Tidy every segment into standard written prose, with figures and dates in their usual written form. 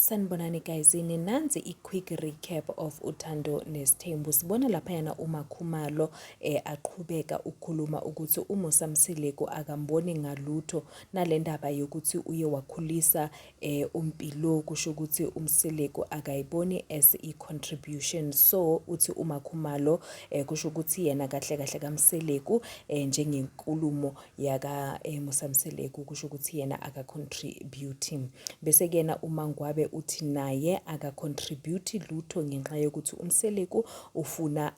Sanibonani guys, nansi i-quick recap of Uthando Nesithembu. Sibona laphayana uMakhumalo aqhubeka ukukhuluma ukuthi uMusa Mseleku akamboni ngalutho nale ndaba yokuthi uye wakhulisa uMpilo, kusho ukuthi uMseleku akayiboni as i-contribution. So uthi uMakhumalo kusho ukuthi yena kahle kahle kaMseleku njengenkulumo yaka Musa Mseleku kusho ukuthi yena akacontribute. Bese kuyena uMangwabe uthi naye akacontribute lutho ngenxa yokuthi uMseleku ufuna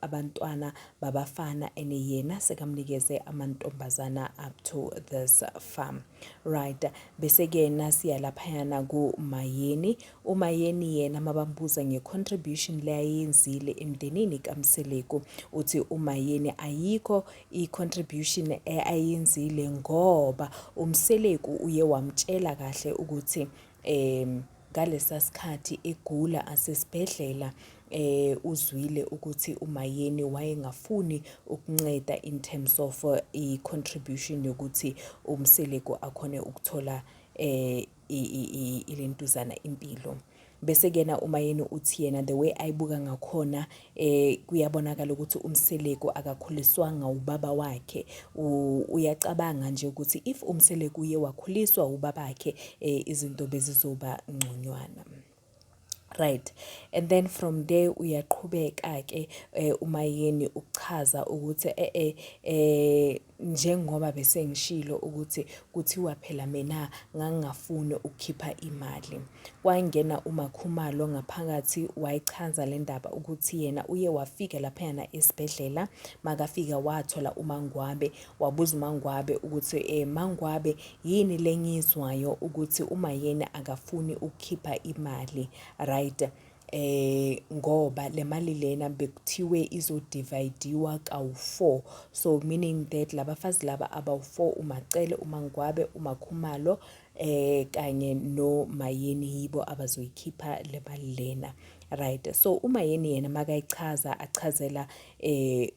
abantwana babafana ene yena sekamnikeze amantombazana up to this farm. Right, bese kuyena siya laphayana kuMayeni. UMayeni yena mabambuza nge-contribution leyayenzile emndenini kaMseleku, uthi uMayeni ayikho i-contribution ayenzile ngoba uMseleku uye wamtshela kahle ukuthi ngalesa sikhathi egula asesibhedlela uzwile ukuthi uMayeni wayengafuni ukunceda in terms of i-contribution yokuthi uMseleku akhone ukuthola ilentuzana impilo. Bese kuyena uMayeni uthi yena the way ayibuka ngakhona kuyabonakala ukuthi uMseleku akakhuliswanga ubaba wakhe. Uyacabanga nje ukuthi if uMseleku uye wakhuliswa ubabakhe izinto bezizoba ngconywana. Right, and then from there uyaqhubeka ke uMayeni ukuchaza ukuthi njengoba bese ngishilo ukuthi kuthiwa phela mina ngangingafuni ukukhipha imali. Kwangena uMakhumalo ngaphakathi wayichaza le ndaba ukuthi yena uye wafika laphayana esibhedlela, makafika wathola uMangwabe, wabuza uMangwabe ukuthi Mangwabe, yini lengiyizwayo ukuthi uMayeni akafuni ukukhipha imali, right? Ngoba le mali lena bekuthiwe izodividiwa kawu-4, so meaning that labafazi laba abawu-4, uMacele, uMangwabe, uMakhumalo kanye noMayeni, yibo abazoyikhipha le mali lena, right? So uMayeni yena makayichaza, achazela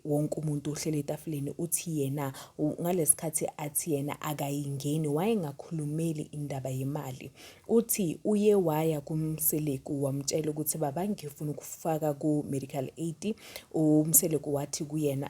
wonke umuntu ohleli etafuleni, uthi yena ngalesikhathi athi yena akayingeni wayengakhulumeli indaba yemali. Uthi uye waya kuMseleku wamtshela ukuthi baba, ngifuna ukufaka ku-medical aid. UMseleku wathi kuyena,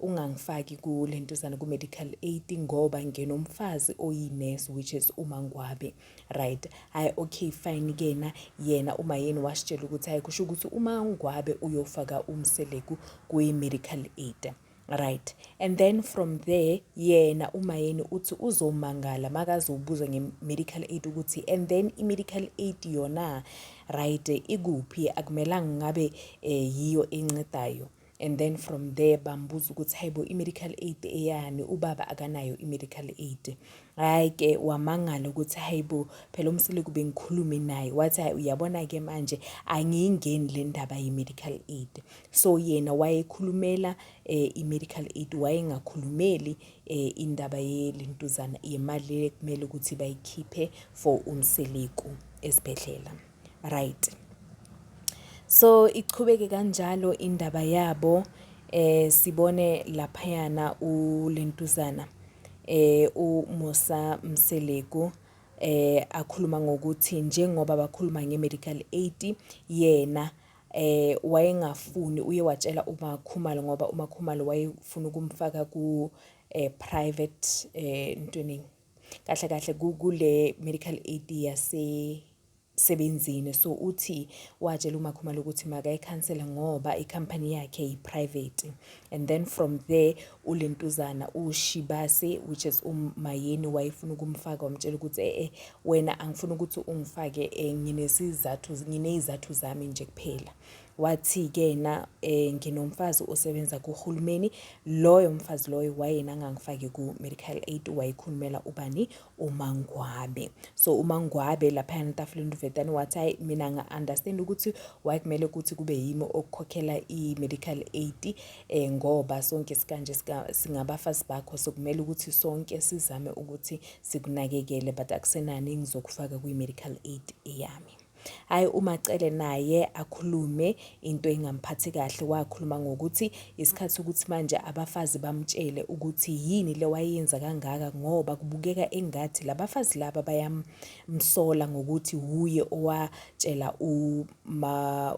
ungangifaki kulentuzana ku-medical aid ngoba nginomfazi oyinesi, which is uMangwabe, right? Hayi, okay, fine kena. Yena uMayeni wasitshela ukuthi hayi, kusho ukuthi uMangwabe uyofaka uMseleku kwi-medical aid, right? And then from there yena uMayeni uthi uzomangala makazobuza nge-medical aid ukuthi and then i-medical aid yona, right, ikuphi? Akumelanga ngabe yiyo encedayo? And then from there bambuza ukuthi hayibo, i-medical aid eyani? Ubaba akanayo i-medical aid. Hhayi ke, wamangala ukuthi hayibo, phela uMseleku bengikhulume naye wathi hayi, uyabona-ke manje angiyingeni le ndaba ye-medical aid. So yena wayekhulumela i-medical aid, wayengakhulumeli indaba yelentuzana yemali ekumele ukuthi bayikhiphe for uMseleku esibhedlela, right? So ichubeke kanjalo indaba yabo. Sibone laphayana ulentuzana uMusa Mseleku akhuluma ngokuthi njengoba bakhuluma nge-medical aid, yena wayengafuni, uye watshela uMakhumalo ngoba uMakhumalo wayefuna ukumfaka ku private ntweni, kahle kahle kule medical aid yase sebenzini. So uthi watshela uMakhumalo ukuthi makayikhansele ngoba ikhampani yakhe yi-private. And then from there ulentuzana uShibase, which is uMayeni, wayefuna ukumfaka, wamtshela ukuthi wena angifuni ukuthi ungifake, nginesizathu, ngineyizathu zami nje kuphela. Wathi-ke na nginomfazi osebenza kuhulumeni, loyo mfazi loyo wayena angangifaki ku-medical aid. Wayikhulumela ubani? UMangwabe. So uMangwabe laphayana etafuleni uvetane wathi hayi, mina nga-understand ukuthi why kumele ukuthi kube yimi okukhokhela i-medical aid ngoba sonke sikanje singabafazi bakho, so kumele ukuthi sonke sizame ukuthi sikunakekele, but akusenani ngizokufaka kwi-medical aid eyami. Hhayi uMaCele naye akhulume into engamphathi kahle, wakhuluma ngokuthi isikhathi sokuthi manje abafazi bamtshele ukuthi yini le wayenza kangaka ngoba kubukeka engathi labafazi laba bayamsola ngokuthi wuye owatshela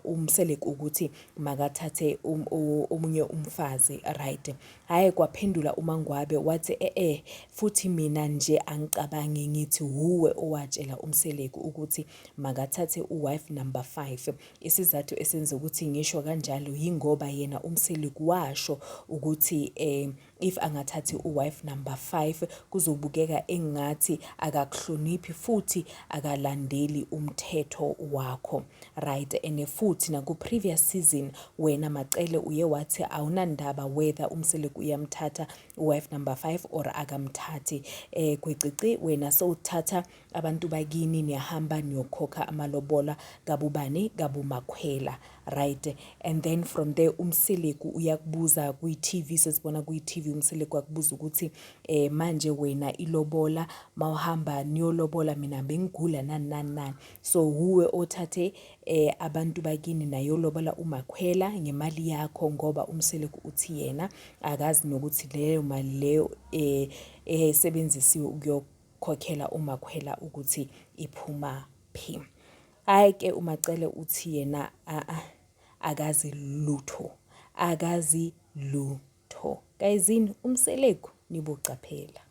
uMseleku ukuthi makathathe omunye umfazi, right. Hhayi kwaphendula uMaNgwabe wathi e-e futhi mina nje angicabangi ngithi wuwe owatshela uMseleku ukuthi makathathe u-wife number 5. Isizathu esenza ukuthi ngisho kanjalo yingoba yena uMseleku washo ukuthi eh if angathathi u-wife number 5 kuzobukeka engathi akakuhloniphi futhi akalandeli umthetho wakho. Right and futhi naku previous season wena Macele uye wathi awunandaba whether uMseleku uyamthatha uwife number 5 or akamthathi. Eh gwicici wena sowuthatha abantu bakini niyahamba niyokhokha amalobola kabubani kabumakhwela. Right and then from there uMseleku uyakubuza kwi TV, sesibona kwi TV uMseleku akubuza ukuthi eh manje wena ilobola mawuhamba niyolobola mina bengigula nani nani nani. So wuwe othathe eh abantu bakini nayolobola uMakhwela ngemali yakho ngoba uMseleku uthi yena akazi nokuthi leyo mali leyo eh esebenzisiwe ukuyokhokhela uMakhwela ukuthi iphuma phi. Hhayi ke uMaCele uthi yena a akazi lutho, akazi lutho. Gayizini uMseleku nibocaphela.